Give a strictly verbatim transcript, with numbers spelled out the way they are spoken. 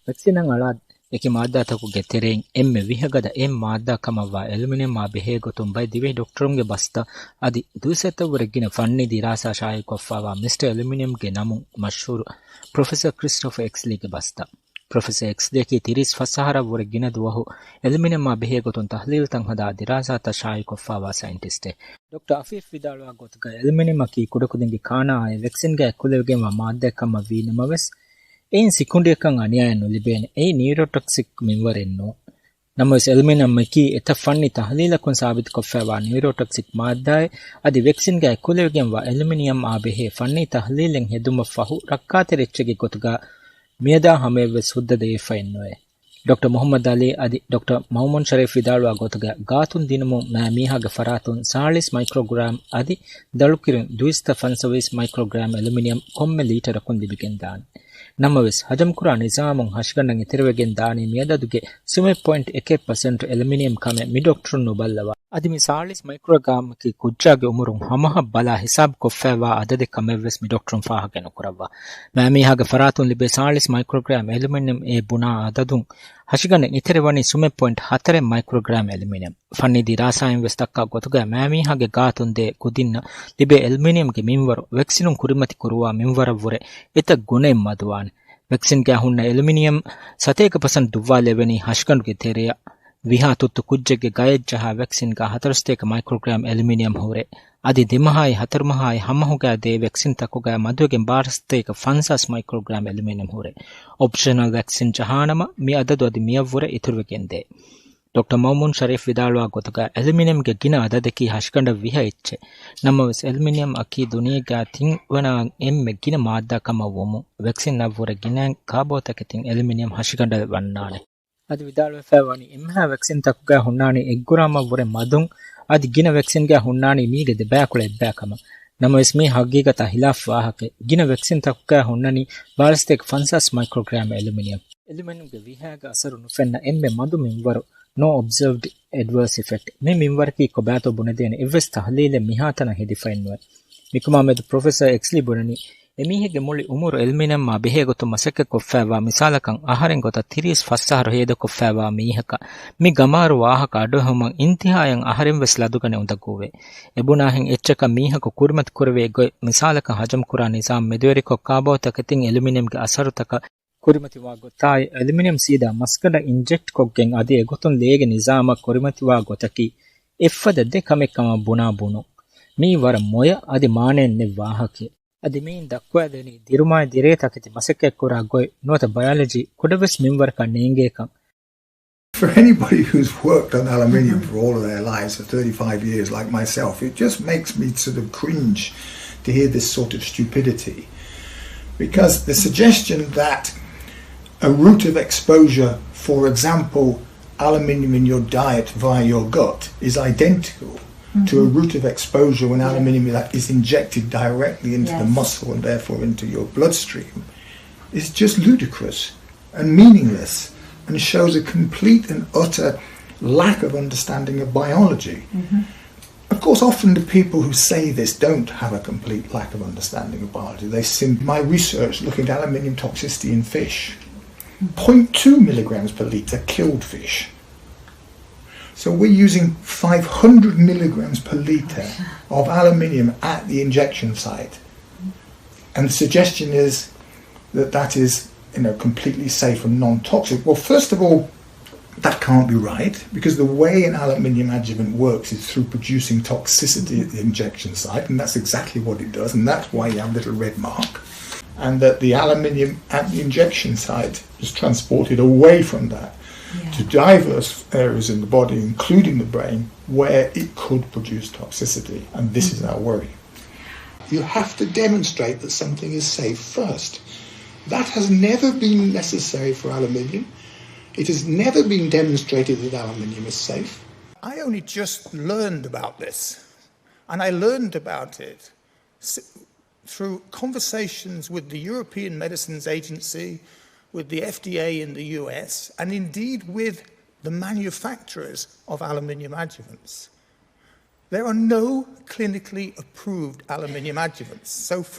ވެކްސިނަށް އަޅާ އެކި މާއްދާތަކުގެ ތެރެއިން އެންމެ ވިހަގަދަ އެއް މާއްދާ ކަމަށްވާ އެލުމިނިއަމާ ބެހޭ ގޮތުން ބައެއް ދިވެހި ޑޮކްޓަރުންގެ ބަސްތައް އަދި ދުއިސައްތައަށްވުރެ ގިނަ ފަންނީ ދިރާސާ ޝާއިޢުކޮށްފައިވާ މިސްޓަރ އެލުމިނިއަމްގެ ނަމުން މަޝްހޫރު ޕްރޮފެސަރ ކްރިސްޓޮފަ އެކްސްލީގެ ބަސްތައް. ޕްރޮފެސަރ އެކްސްލީއަކީ ތިރީސް ފަސް އަހަރަށްވުރެ ގިނަ ދުވަހު އެލުމިނިއަމާ ބެހޭ ގޮތުން ތަހްލީލުތައް ހަދާ ދިރާސާތައް ޝާއިޢުކޮށްފައިވާ ސައިންޓިސްޓެއް. ޑޮކްޓަރ އަފީފް ވިދާޅުވާ ގޮތުގައި އެލުމިނިއަމަކީ ކުޑަކުދިންގެ ކާނާއާއި ވެކްސިންގައި ކުލެވިގެންވާ މާއްދާއެއް ކަމަށް ވީ ނަމަވެސް، އެއިން ސިކުނޑިއަކަށް އަނިޔާއެއް ނުލިބޭނެ. އެއީ ނިއުރޯޓޮކްސިކް މިންވަރެއް ނޫން. ނަމަވެސް، އެލުމިނިއަމަކީ އެތައް ފަންނީ ތަހްލީލަކުން ސާބިތުކޮށްފައިވާ ނިއުރޯޓޮކްސިކް މާއްދާއެއް، އަދި ވެކްސިންގައި ކުލެވިގެންވާ އެލުމިނިއަމްއާ ބެހޭ ފަންނީ ތަހްލީލެއް ހެދުމަށްފަހު ރައްކާތެރި އެއްޗެއްގެ ގޮތުގަ މިއަދާ ހަމަޔަށްވެސް ހުއްދަ ދެވިފައެއްނުވޭ. ޑޮކްޓަރ މުޙައްމަދު ޢަލީ އަދި ޑޮކްޓަރ މައުމޫން ޝަރީފް ވިދާޅުވާ ގޮތުގަ، ގާތުން ދިނުމުން މާ މީހާގެ ފަރާތުން ސާޅީސް މައިކްރޯގްރާމް އަދި ދަޅުކިރުން ދުއިސައްތަ ފަންސަވީސް މައިކްރޯގްރާމް އެލުމިނިއަމް ކޮންމެ ލީޓަރަކުން ލިބިގެންދާނެ. ނަމަވެސް، ހަޖަމްކުރާ ނިޒާމުން ހަށިގަނޑަށް އެތެރެވެގެން ދާނީ މިއަދަދުގެ ސުމެއް ޕޮއިންޓް އެކެއް ޕަސެންޓް އެލުމިނިއަމް ކަމެއް މި ޑޮކްޓަރުން ނުބައްލަވާ. އަދި މި ސާޅީސް މައިކްރޯގްރާމަކީ ކުއްޖާގެ އުމުރުން ހަމަހަށް ބަލާ ހިސާބުކޮށްފައިވާ އަދަދެއް ކަމެއްވެސް މި ޑޮކްޓަރުން ފާހަގަ ނުކުރައްވާ. މާމީހާގެ ފަރާތުން ލިބޭ ސާޅީސް މައިކްރޯގްރާމް އެލުމިނިއަމް އޭ ބުނާ އަދަދުން ހަށިގަނޑަށް އެތެރެވަނީ ސުމެއް ޕޮއިންޓް ހަތަރެއް މައިކްރޯގްރާމް އެލުމިނިއަމް. ފަންނީ ދިރާސާއިން ވެސް ދައްކާ ގޮތުގައި މާމީހާގެ ގާތުން ދޭ ކުދިންނަށް ލިބޭ އެލުމިނިއަމްގެ މިންވަރު ވެކްސިނުން ކުރިމަތި ކުރުވާ މިންވަރަށްވުރެ އެތައް ގުނައެއް މަދުވާނެ. ވެކްސިންގައި ހުންނަ އެލުމިނިއަމް ސަތޭކަ ޕަސެންޓް ދުއްވާލެވެނީ ހަށިގަނޑުގެ ތެރެއަށް. ވިހާ ތުއްތު ކުއްޖެއްގެ ގަޔަށް ޖަހާ ވެކްސިންގަ ހަތަރުސަތޭކަ މައިކްރޯގްރާމް އެލުމިނިއަމް ހުރޭ. އަދި ދެމަހާއި ހަތަރުމަހާއި ހަމަހުގައި ދޭ ވެކްސިންތަކުގައި މަދުވެގެން ބާރަ ސަތޭކަ ފަންސާސް މައިކްރޯގްރާމް އެލުމިނިއަމް ހުރޭ. އޮޕްޝަނަލް ވެކްސިން ޖަހާނަމަ، މި އަދަދު އަދި މިއަށްވުރެ އިތުރުވެގެންދޭ. ޑޮކްޓަރ މައުމޫން ޝަރީފް ވިދާޅުވާ ގޮތުގައި، އެލުމިނިއަމްގެ ގިނަ އަދަދަކީ ހަށިގަނޑަށް ވިހަ އެއްޗެއް. ނަމަވެސް، އެލުމިނިއަމް އަކީ ދުނިޔޭގައި ތިންވަނައަށް އެންމެ ގިނަ މާއްދާ ކަމަށް ވުމުން، ވެކްސިންއަށްވުރެ ގިނައިން ކާބޯތަކެތިން އެލުމިނިއަމް ހަށިގަނޑަށް ވަންނާނެ. އަދި ވިދާޅުވެފައިވަނީ، އެންމެހާ ވެކްސިންތަކުގައި ހުންނާނީ އެއް ގްރާމަށްވުރެ މަދުން، އަދި ގިނަ ވެކްސިންގައި ހުންނާނީ މީގެ ދެބައިކުޅަ އެއްބައި ކަމަށް. ނަމަވެސް، މީ ހަގީގަތާ ހިލާފް ވާހަކައެއް. ގިނަ ވެކްސިންތަކުގައި ހުންނަނީ ބާރަ ސަތޭކަ ފަންސާސް މައިކްރޯގްރާމް އެލުމިނިއަމް. އެލުމިނިއަމްގެ ވިހާގެ އަސަރު ނުފެންނަ އެންމެ މަދު މިންވަރު، ނޯ އޮބްޒާވްޑް އެޑްވާސް އިފެކްޓް. މި މިންވަރަކީ ކޮބާތޯ ބުނެދޭނެ އެއްވެސް ތަހްލީލެއް މިހާތަނަށް ހެދިފައެއްނުވޭ. މިކަމާމެދު ޕްރޮފެސަރ އެކްސްލީ ބުނަނީ، އެމީހެއްގެ މުޅި އުމުރު އެލުމިނިއަމްއާ ބެހޭގޮތުން މަސައްކަތްކޮށްފައިވާ މިސާލަކަށް އަހަރެން ގޮތަށް ތިރީސް ފަސް އަހަރު ހޭދަކޮށްފައިވާ މީހަކަށް މި ގަމާރު ވާހަކަ އަޑުއެހުމަށް އިންތިހާއަށް އަހަރެން ވެސް ލަދުގަނެ އުނދަގޫވޭ. އެބުނާހެން އެއްޗަކަށް މީހަކު ކުރިމަތިކުރެވޭ ގޮތް މިސާލަކަށް ހަޖަމްކުރާ ނިޒާމް މެދުވެރިކޮށް ކާބޯތަކެތިން އެލުމިނިއަމްގެ އަސަރުތަކަށް ކުރިމަތިވާ ގޮތާއި، އެލުމިނިއަމް ސީދާ މަސްގަނޑަށް އިންޖެކްޓްކޮށްގެން އަދި އެގޮތުން ލޭގެ ނިޒާމަށް ކުރިމަތިވާ ގޮތަކީ އެއްފަދަ ދެ ކަމެއް ކަމަށް ބުނާ ބުނުން. މީ ވަރަށް މޮޔަ އަދި މާނައެއް ނެތް ވާހަކައެއް. އަދި މިއިން ދައްކުވާދެނީ ދިރުމާއި ދިރޭ ތަކެތި މަސައްކަތްކުރާ ގޮތް ނުވަތަ ބަޔޮލޮޖީ ކުޑަވެސް މިންވަރަކަށް ނޭނގޭކަން. For anybody who's worked on aluminium for all of their lives, for thirty-five years, like myself, it just makes me sort of cringe to hear this sort of stupidity. Because the suggestion that a route of exposure, for example, aluminium in your diet via your gut, is identical to a route of exposure when aluminium is injected directly into the muscle and therefore into your bloodstream, is just ludicrous and meaningless and shows a complete and utter lack of understanding of biology. Of course, often the people who say this don't have a complete lack of understanding of biology. They sim-, my research looking at aluminium toxicity in fish, zero point two milligrams per litre killed fish. So we're using five hundred milligrams per litre of aluminium at the injection site. And the suggestion is that that is, you know, completely safe and non-toxic. Well, first of all, that can't be right, because the way an aluminium adjuvant works is through producing toxicity at the injection site, and that's exactly what it does, and that's why you have a little red mark. And that the aluminium at the injection site is transported away from that to diverse areas in the body, including the brain, where it could produce toxicity, and this is our worry. You have to demonstrate that something is safe first. That has never been necessary for aluminium. It has never been demonstrated that aluminium is safe. I only just learned about this, and I learned about it s-, through conversations with the European Medicines Agency, with the F D A in the U S, and indeed with the manufacturers of aluminium adjuvants. There are no clinically approved aluminium adjuvants. So